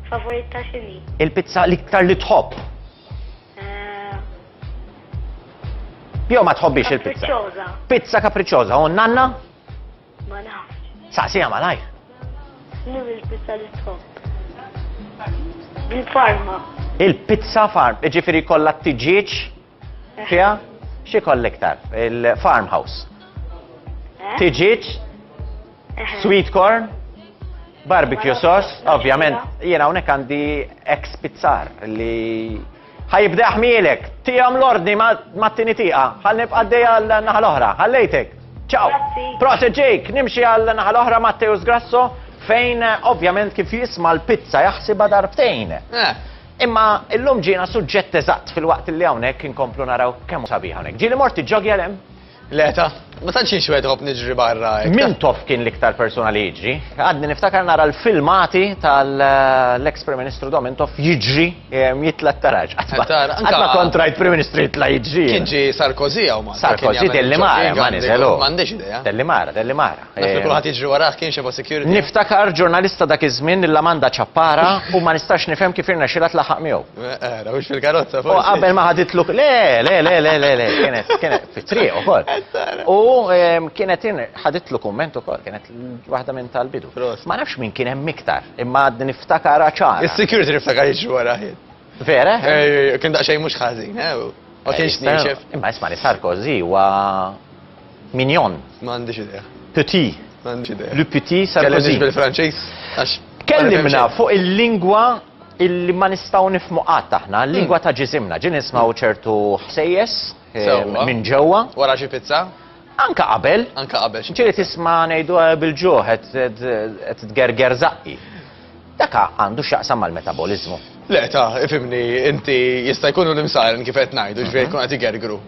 Favorita x'inhi? Il-pizza l-iktar li tħobb. Eh, Jew ma tħobbix il-pizza? Kapriċċoża. Pizza kapriċċoża, u nanna? Ma nafx. Saqsija malajr. X'inhi il-pizza li tħobb? Bil-farma. Il-pizza farm, ġifiri kollha t-tiġieġ fiha? Xi koll iktar? Il-farmhouse. Eh? Tiġieġ, sweet corn, barbecue sauce, ovvjament, jiena hawnhekk għandi ex pizzar li ħajibda ħmielek, tijam l-ordni ma t-tini tiqa, ħal nibqa għaddej għal naħa l-oħra, ħallejtek. Ciao. Grazzi. Proset Jake, nimxi għal naħa l-oħra Matteus Grasso, fejn ovvjament kif jisma l-pizza jaħsibha darbtejn. Eh. Imma illum ġiena suġġett eżatt fil-waqt li hawnhekk inkomplu naraw kemm hu sabiħ hawnhekk. Ġieli mort iġġogja 'l hemm? Le ta, ma tantx jien xi wieħed iħobb niġri barra hekk. Mintoff kien l-iktar persuna li jiġri. Għadni niftakar nara l-filmati tal-ex Prim Ministru Dom Mintoff jiġri jitla' t-taraġ. Qatt ma kont rajt Prim Ministru jitla' jiġri. Kien ġie Sarkozy hawn Malta. Sarkozy Delli Mara ma niżel hu. M'għandix idea. Delli Mara, Delli Mara. Naf li kulħadd jiġri warah kien xi security. Niftakar ġurnalista dak iż-żmien lil Amanda Ciappara u ma nistax nifhem kif irnexxielha tlaħħaq miegħu. Era, mhux fil-karozza forsi. U qabel ma ħaditlu le, le, le, le, le, le, kienet kienet fit-triq ukoll. U kienet ħaditlu kumment ukoll, kienet waħda minn tal-bidu. Ma nafx min kien hemm iktar, imma għadni niftakar ċara. Is-security niftakar jiġri warah. Vera? Kien daqsxejn mhux ħażin, eh? Ma kienx niexef. Imma isma' li Sarkozy huwa mignon. M'għandix idea. Petit. M'għandix idea. Le petit Sarkozy. Kellimniex bil-Franċiż għax Kellimna fuq il-lingwa illi ma nistgħu nifhmu qatt aħna, l-lingwa ta' ġisimna. Ġie nismgħu ċertu ħsejjes eh, minn ġewwa. Wara xi pizza? Anka qabel. Anka qabel. Ġieli tisma' ngħidu eh, bil-ġuħ qed tgerger żaqqi. Dak għandu x'jaqsam mal-metaboliżmu. Le, ta, ifhimni, inti jista' jkunu l-imsaren kif qed ngħidu, ġifieri jkun qed igergru.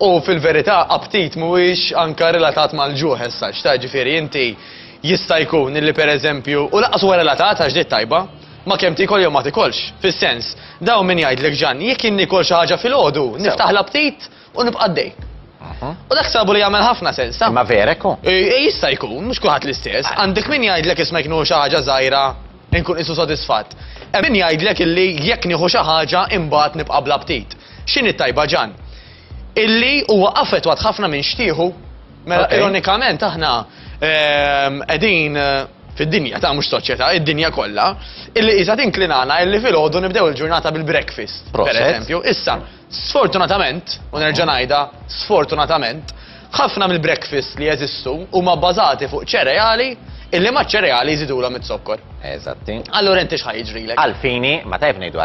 U fil-verità aptit mhuwiex anka relatat mal-ġuħ as such, ta' ġifieri inti jista' jkun illi pereżempju, u lanqas huwa relatat għax di tajba, ma' kemm tiekol jew ma tikolx. Fis-sens, dawn min jgħidlek Ġann, jekk jien niekol xi ħaġa filgħodu, niftaħ l-aptit u nibqa' għaddej. U dak sabu li jagħmel ħafna sens. Ma vera ekku? E, e, jista' jkun, mhux kulħadd l-istess. Ah. Għandek min jgħidlek isma' jkunu xi ħaġa żgħira nkun isu sodisfatt. Hemm min jgħidlek illi jekk nieħu xi ħaġa imbagħad nibqa' bla ptit. X'inhi tajba ġan? Illi huwa affettwat ħafna minn xtieħu. Mela ironikament aħna ehm, qegħdin eh, fid-dinja ta' mhux soċjetà, id-dinja kollha, illi qisha tinklinana illi filgħodu nibdew il-ġurnata bil-breakfast. Per eżempju, issa Sfortunatament, u nerġa' ngħidha, sfortunatament, ħafna mill-breakfasts li jeżistu huma bbażati fuq ċereali illi maċ-ċereali jżidulhom iz-zokkor. Eżatti. Allura inti x'ħa jiġrilek? Għalfini, ma tajjeb ngħidu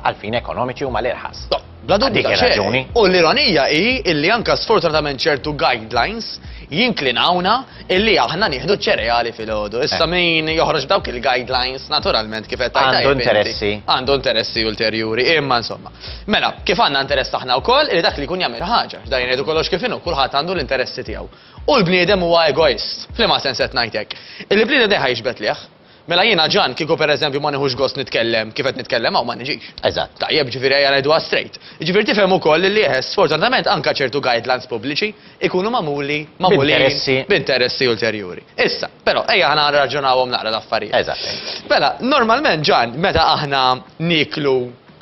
għalfini ekonomiċi huma l-irħas. Bla dubju ta' xejn. U l-ironija hi illi anke sfortunatament ċertu guidelines jinklinawna illi aħna nieħdu ċ-ċereali filgħodu. Issa eh. min joħroġ b'dawk il-guidelines naturalment kif qed tgħid. Għandu interessi. Għandu interessi ulterjuri, imma insomma. Mela, kif għandna interess aħna wkoll li dak li jkun jagħmel ħaġa, dan jgħidu kollox kif inhu, kulħadd għandu l-interessi tiegħu. U l-bniedem huwa egoist, f'liema sens qed ngħid hekk. Illi bniedem dejjem ħajġbed lih. Mela jiena Ġan kieku pereżempju ma nieħux gost nitkellem kif qed nitkellem hawn ma niġix. Eżatt. Tajjeb, ġifieri ejja ngħiduha straight. Ġifieri tifhem ukoll li eħe sfortunatament anke ċertu guidelines pubbliċi ikunu magħmuli magħmulin b'interessi ulterjuri. Issa, però ejja aħna nirraġunawhom naqra l-affarijiet. Eżatt. Mela, normalment Ġan meta aħna nieklu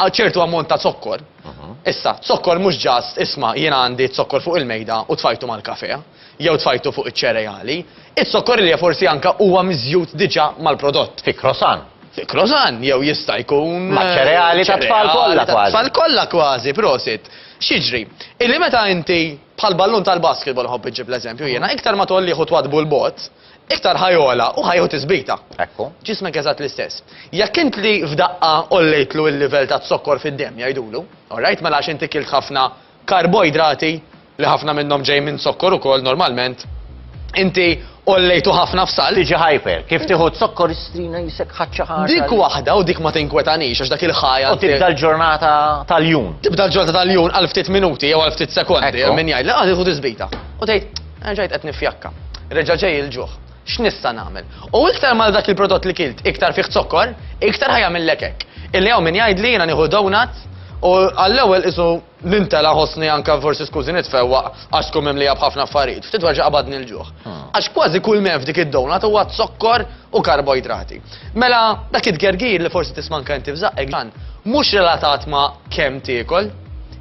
ċertu ammont ta' zokkor. Issa, zokkor mhux ġast, isma' jiena għandi zokkor fuq il-mejda u tfajtu mal-kafe, jew tfajtu fuq iċ-ċereali. Iz-zokkor li forsi anka huwa miżjud diġà mal-prodott. Fi croissant. Fi croissant, jew jista' jkun. Ma' ċereali ta' tfal kollha kważi. Tfal kollha kważi, prosit. X'jiġri? Illi meta inti bħal ballun tal-basketball nħobb iġġib l-eżempju jiena, iktar ma tgħollih u twaddbu 'l bogħod, Iktar ħa jogħla u ħa jieħu tisbita. Ekku. Ġismek eżatt l-istess. Jekk int li f'daqqa għollejtlu l-livell ta' zokkor fid-demm jgħidulu, alright, mela għax inti kilt ħafna karboidrati li ħafna minnhom ġej minn zokkor ukoll normalment, inti għollejtu ħafna f'salt. Tiġi hyper, kif tieħu zokkor istrina jisek ħadd xi ħaġa. Dik waħda u dik ma tinkwetanix għax dak il-ħajja. U tibda l-ġurnata tal-jun. Tibda l-ġurnata tal-jun għal ftit minuti jew għal ftit sekondi, min jgħid li tieħu tisbita. U tgħid, Erġajt qed nifjakka. Reġa' ġej il-ġuħ. X'nista' nagħmel? U iktar ma dak il-prodott li kilt iktar fih zokkor, iktar ħa jagħmillek hekk. Illi hawn min jgħidli jiena nieħu donut U għall-ewwel qisu nintela ħossni anke forsi skużi nitfewwaq għax tkun mimlija b'ħafna affarijiet. Ftit wara qabadni l-ġuħ. Għax kważi kull m'hemm f'dik id-donut huwa zokkor u karboidrati. Mela dak it-tgergir li forsi tisma' anke inti f'żaqqek dan mhux relatat ma' kemm tiekol,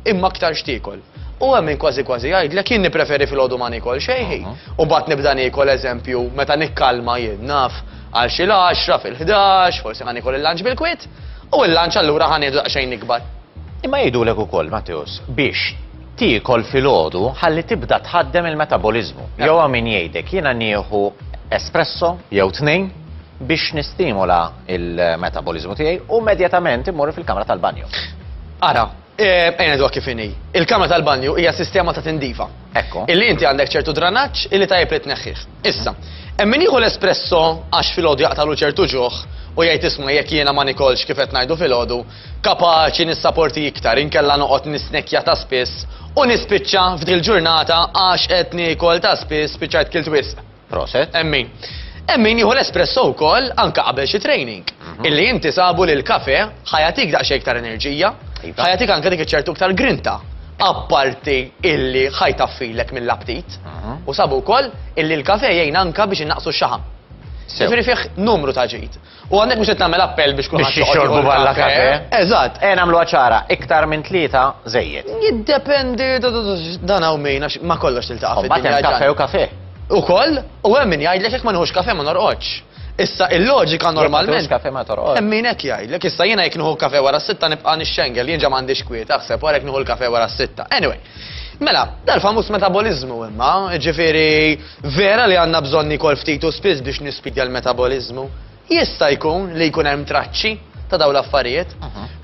imma aktar x'tiekol. U hemm min kważi kważi jgħidlek jien nippreferi filgħodu ma niekol xejn, u mbagħad nibda niekol eżempju meta nikkalma jien naf għal xi l-għaxra fil-ħdax, forsi ħa niekol il-lunch bil-kwiet, u il-lunch allura ħa nieħdu daqsxejn ikbar. Imma jgħidulek ukoll, Matteus, biex tiekol filgħodu ħalli tibda tħaddem il-metaboliżmu. Jew hawn min jgħidek jiena nieħu espresso jew tnejn biex nistimola il-metaboliżmu tiegħi u immedjatament immur fil-kamra tal-banju. Ara, ejja ngħiduha kif inhi. Il-kamra tal-banju hija sistema ta' tindifa. Ekku. Illi inti għandek ċertu dranaġġ illi tajjeb li tneħħih. Issa, hemm min jieħu l-espresso għax filgħodu jaqtalu ċertu ġuħ u jgħid isma' jekk jiena ma nikolx kif qed ngħidu filgħodu, kapaċi nissaporti iktar inkella noqgħod nisnekkja ta' spiss u nispiċċa f'dil ġurnata għax qed niekol ta' spiss spiċċajt kilt wisq. Proset. Hemm min. Hemm min jieħu l-espresso wkoll anke qabel xi training. Illi inti sabu li l-kafe ħa jagħtik daqsxejn iktar enerġija, Iva. ħa jagħtik anke dik iċ-ċertu iktar grinta. Apparti illi ħa jtaffilek mill-aptit. U sabu wkoll illi l-kafe jgħin anke biex innaqqsu x-xaħam. Sew. Jiġifieri fih numru ta' ġid. U għandek mhux qed nagħmel appell biex kulħadd Biex jixorbu balla kafe. Eżatt. Ejja nagħmluha ċara, iktar minn tlieta żejjed. Jiddependi dan hawn min għax ma kollox tiltaqa' fid-dinja. Mbagħad hemm kafe u kafe. Ukoll, u hemm min jgħidlek jekk ma nieħux kafe ma norqodx. Issa il-loġika normalment. Kafe ma torqod. Hemm min hekk jgħidlek, issa jiena jekk nieħu kafe wara s-sitta nibqa' nixxengel, jien ġa m'għandix kwiet, aħseb wara jekk nieħu l-kafe wara s-sitta. Anyway, Mela, dal-famuż metaboliżmu imma, ġifieri vera li għandna bżonn nikol ftit u spiss biex nispidja l-metaboliżmu. Jista' jkun li jkun hemm traċċi ta' dawn l-affarijiet.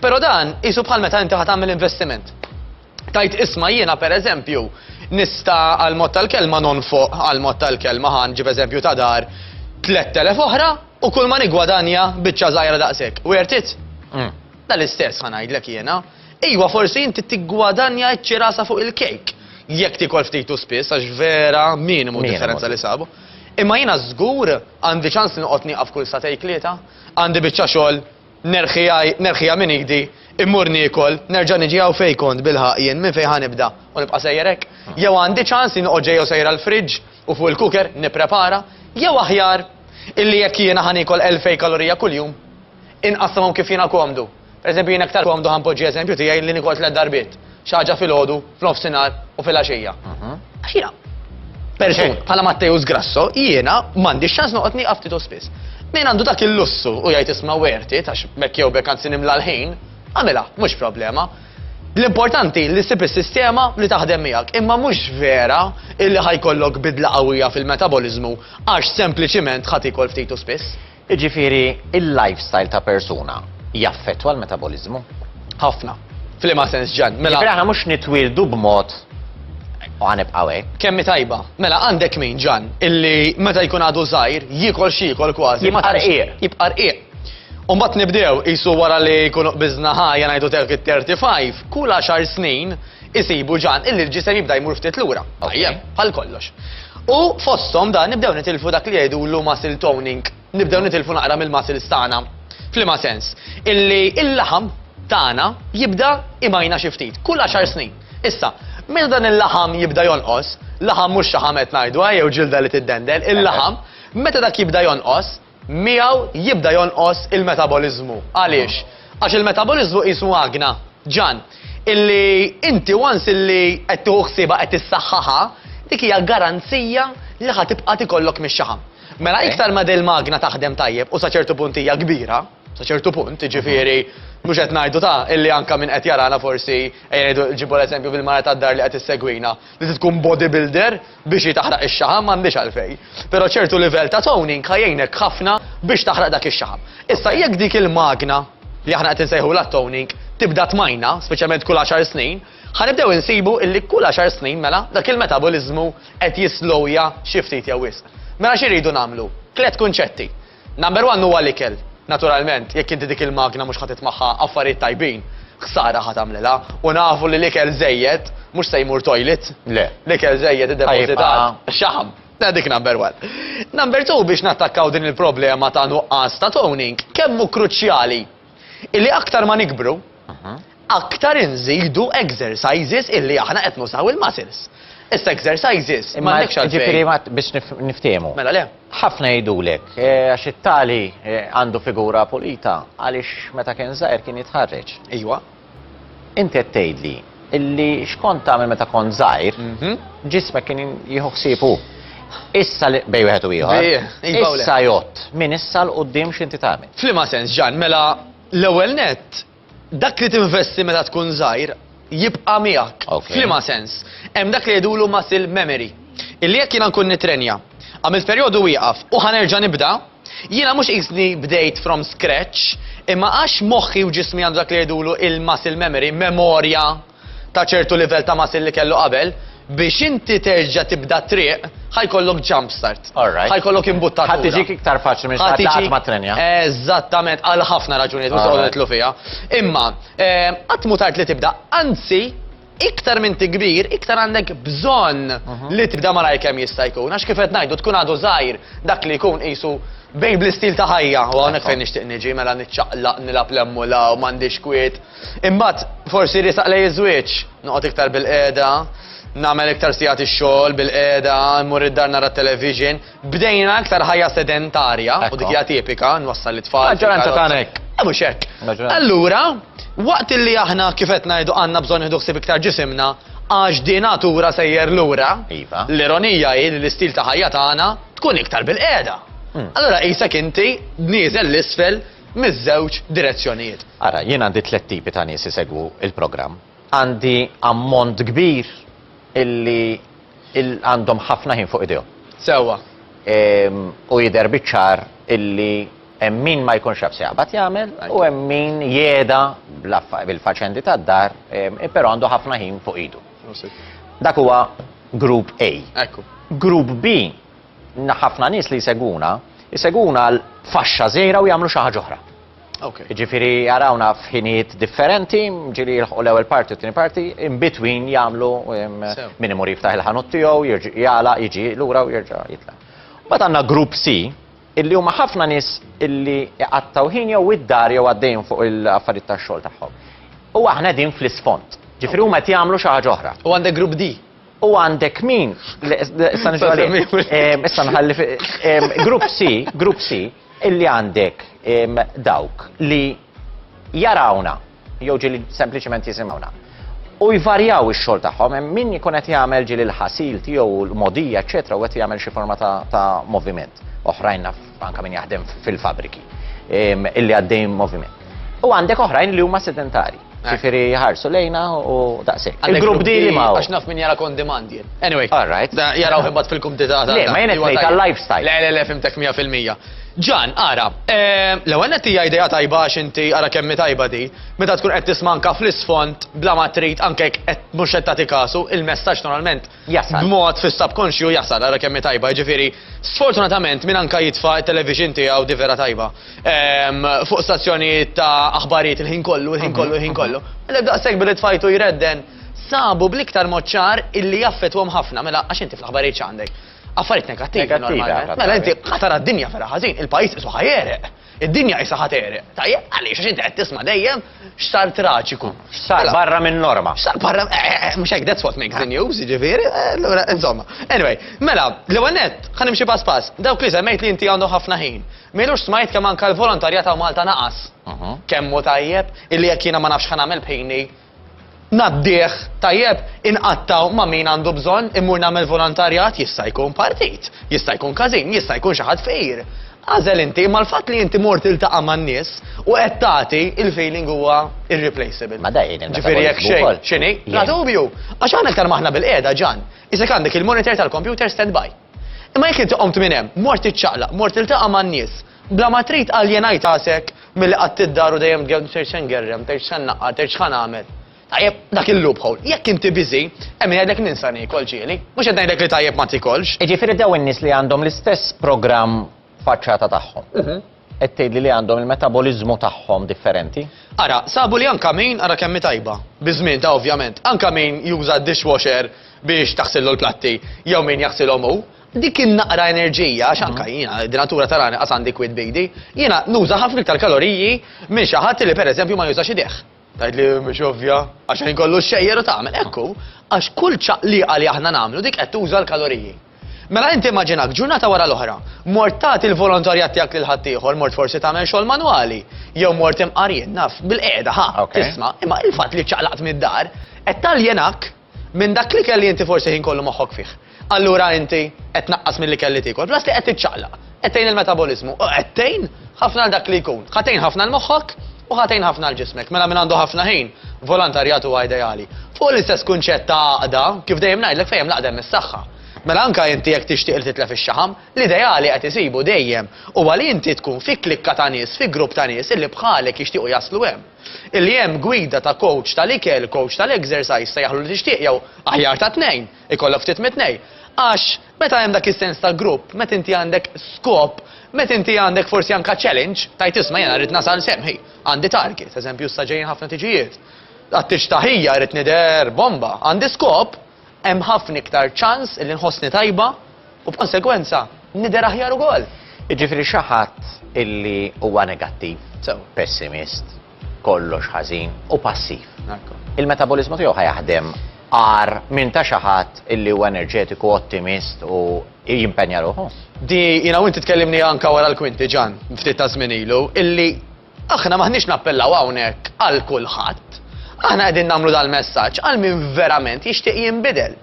Però dan qisu bħal meta inti ħa tagħmel investiment. Tajt isma' jiena pereżempju nista' għal mod tal-kelma nonfoq għal mod tal-kelma ħa nġib eżempju ta' dar 3000 oħra u kull ma nigwadanja biċċa żgħira daqshekk. Worth it? Dan l-istess ħa ngħidlek jiena. Iwa forsi inti tiggwadanja ċ-ċirasa fuq il-kejk jekk tiekol ftit u spiss għax vera minimu differenza li sabu. Imma jiena żgur għandi ċans li noqgħod nieqaf kull sagħtejn tlieta, għandi biċċa xogħol nerħiha minn idi, immur niekol, nerġa' niġi hawn fejn kont bilħaqq jien, minn fejn ħa nibda u nibqa' sejjer hekk? Jew għandi ċans li noqgħod ġejja u sejra l-fridge u fuq il-cooker nipprepara? Jew aħjar illi jekk jiena ħa niekol 2000 kalorija kuljum, inqassamhom kif jiena komdu. Pereżempju jien aktar komdu ħa npoġġi eżempju tiegħi li nikol tliet darbiet. Xi ħaġa filgħodu, f'nofsinhar u filgħaxija. Għax jiena persun bħala Matteus Grasso, jiena m'għandix ċans noqgħod nieqaf ftit u spiss. Min għandu dak il-lussu u jgħid isma' worth it għax hekk jew b'hekk anzi nimla l-ħin, għamilha, mhux problema. L-importanti li ssib is-sistema li taħdem miegħek, imma mhux vera illi ħa jkollok bidla qawwija fil-metaboliżmu għax sempliċiment ħa tiekol ftit u spiss. Jiġifieri il-lifestyle ta' persuna jaffettwa l-metaboliżmu? Ħafna. F'liema sens Ġan? Mela. Jiġifieri aħna mhux nitwieldu b'mod u ħa nibqgħu hekk. Kemm hi tajba. Mela għandek min Ġan illi meta jkun għadu żgħir jiekol x'jiekol kważi. Jibqa' rqiq. Jibqa' rqiq. U mbagħad nibdew qisu wara li jkunu qbiżna ħajja ngħidu 35, kull għaxar snin isibu Ġan illi l-ġisem jibda jmur ftit lura. Tajjeb, bħal kollox. U fosthom dan nibdew nitilfu dak li jgħidulu muscle toning. Nibdew nitilfu naqra mill-muscles tagħna. F'liema sens? Illi il-laħam tagħna jibda imajna xi ftit, kull għaxar snin. Issa, meta dan il-laħam jibda jonqos, laħam mhux xaħam qed ngħidu, eh, jew ġilda li tiddendel, il-laħam, meta dak jibda jonqos, Miegħu jibda jonqos il-metaboliżmu. Għaliex? Għax il-metaboliżmu qisu magna, Ġan, illi inti once illi qed tieħu ħsiebha qed issaħħaħha, dik hija garanzija li ħa tibqa' tikollok mix-xaħam. Mela iktar ma dil-magna taħdem tajjeb u sa ċertu punt hija kbira, sa ċertu punt, jiġifieri mhux qed ngħidu ta' illi anke min qed jarana forsi, ejja ngħidu ġibu l-eżempju bil-mara tad-dar li qed issegwina, li tkun bodybuilder, Biex hi taħraq ix-xaħam m'għandhiex għalfejn. Però ċertu livell ta' toning ħa jgħinek ħafna biex taħraq dak ix-xaħam. Issa jekk dik il-magna li aħna qed insejħulha toning tibda tmajna, speċjalment kull għaxar snin, ħa nibdew insibu illi kull għaxar snin mela dak il-metaboliżmu qed jislowja xi ftit jew wisq. Mela xi rridu nagħmlu? Tlett kunċetti. Number one huwa l-ikel. Naturalment, jekk inti dik il-magna mhux ħa titmagħha affarijiet tajbin, ħsara ħa tagħmlilha. U nafu li l-ikel żejjed mhux se jmur toilet. Le. L-ikel żejjed iddepożitat xaħam. Dik number one. Number two biex nattakkaw din il-problema ta' nuqqas ta' toning, kemm hu kruċjali illi aktar ma nikbru, mhm. aktar inżidu exercises illi aħna qed nużaw il-muscles. Issa exercises, Imma m'għandekx għalfejn. ġifieri ma biex niftiehmu. Mela le. Ħafna jgħidulek, għax it-tali għandu figura pulita għaliex meta kien żgħir kien jitħarreġ. Iwa. Inti qed tgħidli illi x'kont tagħmel meta kont żgħir, ġismek kien jieħu ħsieb hu. Issa li bejn wieħed u ieħor. Iva u le. Issa jgħodd minn issa 'l quddiem x'inti tagħmel. F'liema sens, Ġan, mela l-ewwel nett dak li tinvesti meta tkun żgħir jibqa' miegħek. F'liema sens? Hemm dak li jgħidulu muscle memory. Illi jekk jiena nkun nittrenja, għamilt perjodu wieqaf u ħa nerġa' nibda, jiena mhux qisni bdejt from scratch, imma għax moħħi u ġismi għandu dak li jgħidulu il-muscle memory, memorja ta' ċertu livell ta' muscle li kellu qabel, biex inti terġa' tibda t-triq, ħa jkollok jump start. Alright. Ħa jkollok imbuttatura. Ħa tiġik iktar faċli minn xi ħadd li qatt ma ttrenja. Eżattament, għal ħafna raġunijiet, mhux se noqogħdu nidħlu fiha. Imma, qatt mhu tard li tibda, anzi, iktar minn inti kbir, iktar għandek bżonn li tibda malajr kemm jista' jkun. Għax kif qed ngħidu tkun għadu żgħir dak li jkun qisu bejn bl-istil ta' ħajja, u hawnhekk fejn nixtieq niġi, mela niċċaqlaq, nilgħab 'l hemm u 'l hawn, m'għandix kwiet. Imbagħad forsi riesaq lejn iż-żwieġ, noqgħod iktar bilqiegħda, nagħmel iktar sigħat ix-xogħol bilqiegħda, immur id-dar nara t-television. Bdejna iktar ħajja sedentarja, u dik hija tipika, nwassal it-tfal. Maġġoranza tagħna hekk. Eh, mhux hekk. Allura, waqt li aħna kif qed ngħidu għandna bżonn nieħdu ħsieb iktar ġisimna, għax di natura sejjer lura, iva. l-ironija hi li l-istil ta' ħajja tagħna tkun iktar bilqiegħda. Allura qisek inti nieżel l-isfel miż-żewġ direzzjonijiet. Ara, jien għandi tlett tipi ta' nies isegwu il-programm. Għandi ammont kbir illi għandhom ħafna ħin fuq idejhom. Sewwa. U jidher biċ-ċar illi hemm min ma jkunx jaf se jaqbad jagħmel u hemm min jeda bil-faċendi tad-dar, però għandu ħafna ħin fuq idu. Dak huwa grupp A. Ekku. Grupp B, ħafna nies li jsegwuna, isegwuna għal faxxa żgħira u jagħmlu xi ħaġa oħra. Jiġifieri jarawna f'ħinijiet differenti, ġieli jilħqu l-ewwel parti u t-tieni parti, in between jagħmlu min imur jiftaħ il-ħanut tiegħu, jagħlaq, jiġi lura u jerġa' jitla'. Mbagħad għandna grupp C, illi huma ħafna nies illi iqattgħu ħin jew id-dar jew għaddejjin fuq il-affarijiet tax-xogħol tagħhom. U aħna qegħdin fl-isfond. Ġifieri huma qed jagħmlu xi ħaġa oħra. U għandek grupp D. U għandek min, issa niġu għalih. Issa nħalli grupp C, grupp C, illi għandek dawk li jarawna jew ġieli sempliċement jisimgħuna. U jvarjaw ix-xogħol tagħhom, hemm min jkun qed jagħmel ġieli l-ħasil tiegħu l-mogħdija, eċċetera, u qed jagħmel xi forma ta' moviment. Oħrajn naf anke min jaħdem fil-fabriki illi għaddejn moviment. U għandek oħrajn li huma sedentari. Ġifieri jħarsu lejna u daqshekk. Il-grupp D li ma. Għax naf min jara on demand jien. Anyway. All right. Jaraw imbagħad fil-kumdità ta' Le, ma jien qed ngħid għal-lifestyle. Le, le, le, fimtek 100%. Ġan, ara, eh, l-ewwel nett hija idea tajba għax inti ara kemm hi tajba di, meta tkun qed tisma' anka fl-isfond bla ma trid anke jekk qed mhux qed tagħti kasu, il-messaġġ normalment Jasal. B'mod fis-subkonxju jasal, ara kemm hi tajba, jiġifieri sfortunatament min anka jitfa' t-television tiegħu di vera tajba. Ehm, fuq stazzjonijiet ta' aħbarijiet il-ħin kollu, il-ħin kollu, il-ħin kollu. Mela daqshekk billi tfajtu jredden sabu bl-iktar mod ċar illi jaffettwahom ħafna, mela għax inti fl-aħbarijiet x'għandek? Affarijiet negattivi normalment. Mela inti ħa tara d-dinja vera ħażin, il-pajjiż qisu ħa jegħreq. Id-dinja qisha ħa tegħreq. Tajjeb, għaliex? Għax inti qed tisma' dejjem x'sar traġiku. X'sar Mela, barra minn norma. X'sar barra, eh, eh, eh, mhux hekk, that's what makes the news, jiġifieri, allura, insomma. Anyway, mela, l-ewwel nett, ħa nimxi pass pass. Dawk li semmejt li inti għandhom ħafna ħin. M'ilux smajt kemm anke l-volontarjat hawn Malta naqas. Kemm hu tajjeb illi jekk jiena ma nafx x'ħa nagħmel b'ħini, ngħaddih tajjeb, inqattgħu ma' min għandu bżonn, immur nagħmel volontarjat, jista' jkun partit, jista' jkun każin, jista' jkun xi ħadd fqir. Agħżel inti, imma l-fatt li inti mort tiltaqa' man-nies u qed tagħti, il-feeling huwa irreplaceable. Ma da jgħin Ġifieri jekk il-metaboliżmu xejn, wkoll. x'inhi? Bla dubju. Għax aħna iktar m'aħna bilqiegħda, Ġan, isek għandek il-monitor tal-computer stand by. Imma jekk inti qomt minn hemm, mort tiċċaqlaq, mort tiltaqa' man-nies, bla ma trid aljenajt rasek milli qgħadt id-dar u dejjem tgħid tgħid x'se ngerrem, tgħid x'se nnaqqar, tgħid x'ħa nagħmel. Tajjeb, dak il-loophole. Jekk inti busy, hemm min jgħidlek ninsa niekol ġieli. Mhux qed ngħidlek li tajjeb ma tikolx. Jiġifieri dawn in-nies li għandhom l-istess programm faċċata tagħhom. Qed tgħidli li għandhom il-metaboliżmu tagħhom differenti? Ara, sabu li anka min, ara kemm hi tajba, biż-żmien ta' ovvjament, anka min juża d-dishwasher biex taħsillu l-platti jew min jaħsilhom hu, dik in-naqra enerġija, għax anka jiena, di natura tarani qas għandi kwiet b'idi, jiena nuża ħafna iktar kaloriji minn xi ħadd li pereżempju ma jużax idejh. Tgħidli mhux ovvja, għax ħin kollu xxejjer u tagħmel. Ekku, għax kull ċaqliqa li aħna nagħmlu dik qed tuża l-kaloriji. Mela inti immaġinak ġurnata wara l-oħra, mort tagħti l-volontarjat tiegħek lil ħaddieħor, mort forsi tagħmel xogħol manwali, jew mort imqar jien naf bil-qiegħda ħa, tisma', imma il-fatt li ċċaqlaqt mid-dar qed taljenak minn dak l-ikel li inti forsi ħin kollu moħħok fih. Allura inti qed tnaqqas mill-ikel li tiekol, plus li qed tiċċaqlaq, qed tgħin il-metaboliżmu u qed tgħin ħafna għal dak li jkun. Ħa tgħin ħafna 'l moħħok u ħa tgħin ħafna 'l ġismek. Mela min għandu ħafna ħin, volontarjat huwa ideali. Fuq l-istess kunċett ta' għaqda, kif dejjem ngħidlek fejn hemm l-għaqda hemm is-saħħa. Mela anke inti jekk tixtieq li titlef ix-xaħam, l-ideali qed isibu dejjem huwa li inti tkun fi klikka ta' nies, fi grupp ta' nies illi bħalek jixtiequ jaslu hemm. Illi hemm gwida ta' coach tal-ikel, coach tal-exercise, sejjaħlu li tixtieq jew aħjar ta' tnejn. Ikollok ftit mit-tnejn. Għax meta hemm dak is-sens ta' grupp, meta inti għandek skop, meta inti għandek forsi anka challenge, tgħid isma' jiena rrid nasal s'hemm, ħi, għandi target, eżempju issa ġejjin ħafna tiġijiet. Għat-tieġ ta' ħija rrid nidher bomba, għandi skop, hemm ħafna iktar ċans illi nħossni tajba u b'konsegwenza nidher aħjar ukoll. Jiġifieri xi ħadd illi huwa negattiv, pessimist, kollox ħażin u passiv. Il-metaboliżmu tiegħu ħa jaħdem agħar minn ta' xi ħadd illi huwa enerġetiku, ottimist u jimpenja ruħu. Di jiena u inti tkellimni anka wara l-kwinti Ġan, ftit ta' żmien ilu, illi aħna m'aħniex nappellaw hawnhekk għal kulħadd. Aħna qegħdin nagħmlu dal-messaġġ għal min verament jixtieq jinbidel.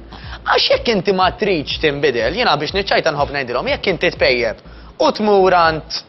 Għax jekk inti ma tridx tinbidel, jiena biex niċċajta nħobb ngħidilhom, jekk inti tpejjep u tmur għand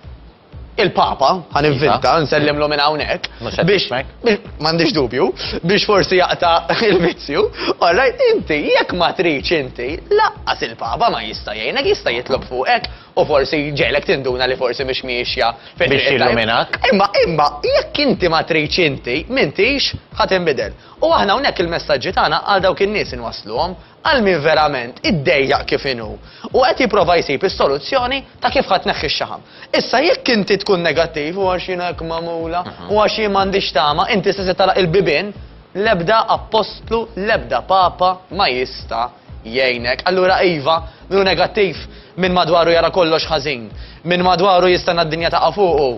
il-Papa, ħa nivvinta, nsellimlu minn hawnhekk, biex m'għandix dubju, biex forsi jaqta' il-vizzju, alright, inti jekk ma tridx inti, laqqas il-Papa ma jista' jgħinek, jista' jitlob fuqek u forsi ġelek tinduna li forsi mhix miexja biex jilluminak. Imma imma jekk inti ma tridx inti, m'intix ħa tinbidel. U aħna hawnhekk il-messaġġi tagħna għal dawk in-nies inwassluhom Għal min verament iddejjaq kif inhu u qed jipprova jsib is-soluzzjoni ta' kif ħa tneħħi x-xaħam. Issa jekk inti tkun negattiv u għax jien hekk magħmula u għax jien m'għandix tama, inti stess qed tagħlaq il-bibien, l-ebda appostlu, l-ebda papa ma jista' jgħinek. Allura iva, min hu negattiv, min madwaru jara kollox ħażin, min madwaru jistenna d-dinja taqa' fuqu,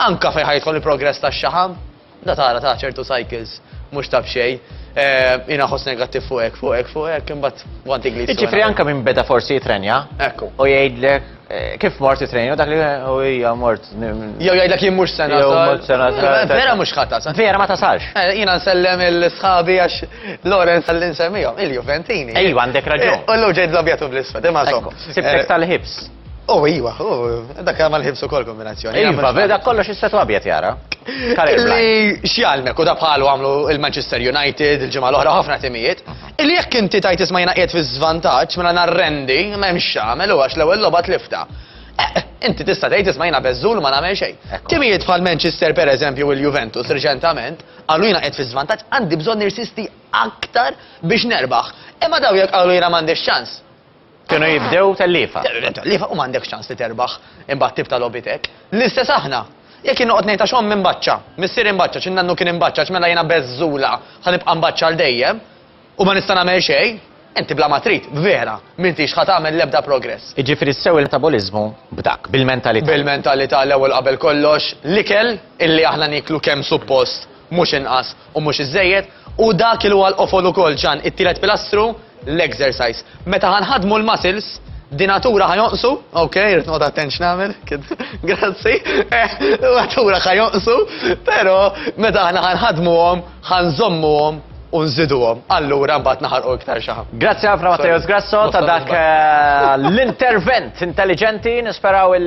anke fejn ħa jidħol il-progress tax-xaħam. Da tara ta' ċertu cycles mhux ta' b'xejn. Eh, jiena ħoss negattiv fuq hekk, fuq hekk, fuq hekk, imbagħad one thing leads to Jiġifieri anke minn beda forsi jitrenja. Ekku. U jgħidlek eh, kif mort jitrenja, dak li u hija mort. Jew jgħidlek jien mhux se Jew nasal. mhux se nasal. Eh, Vera mhux ħadd tasal. Vera ma tasalx. Eh, Jiena nsellem il-sħabi għax Lorenz għalli nsemmihom, il-Juventini. Ejwa, għandek raġun. U l-lum ġejt bl-abjad u bl-iswed, imma Ekku, Sibtek tal-ħibs. Oh, iwa, oh, dak għamal ħibsu kol kombinazzjoni. Iva, veda kollox isset abjad jara. Illi x'jgħallmek u da bħalu għamlu il-Manchester United, il-ġimgħa l-oħra ħafna timijiet. Illi jekk inti tajt isma' jiena qiegħed fi żvantaġġ mela narrendi m'hemmx x'għamel u għax l-ewwel logħba tlifta. Eh, inti tista' tgħid isma' jiena beżżul u ma nagħmel xejn. Timijiet bħal Manchester pereżempju u l-Juventus riċentament qalu jiena qiegħed fi żvantaġġ għandi bżonn nirsisti aktar biex nerbaħ. Imma daw jekk qalu jiena m'għandix ċans. Kienu jibdew telliefa. Telliefa u m'għandekx ċans li terbaħ imbagħad tibta logħbitek. L-istess aħna. Jekk jien noqgħod ngħid għax ommi mbaċċa, missieri mbaċċa, xi nannu kien imbaċċa, mela jiena beżżula ħa nibqa' mbaċċa għal dejjem u ma nista' nagħmel xejn, inti bla ma trid, vera, m'intix ħa tagħmel l-ebda progress. Jiġifieri ssew il-metaboliżmu b'dak, bil-mentalità. Bil-mentalità l-ewwel qabel kollox, l-ikel illi aħna nieklu kemm suppost mhux inqas u mhux iżżejjed, u dak il huwa l-qofol ukoll Ġan, it-tielet pilastru, l-exercise. Meta ħa nħaddmu l-muscles, di natura ħa jonqsu, ok, irrid noqgħod attent x'nagħmel, grazzi, eh, natura ħa jonqsu, però meta aħna ħa nħaddmuhom, ħa nżommuhom u nżiduhom. Allura mbagħad naħarqu iktar xaħam. Grazzi ħafna Matteo Grasso ta' dak eh, l-intervent intelligenti, nisperaw il.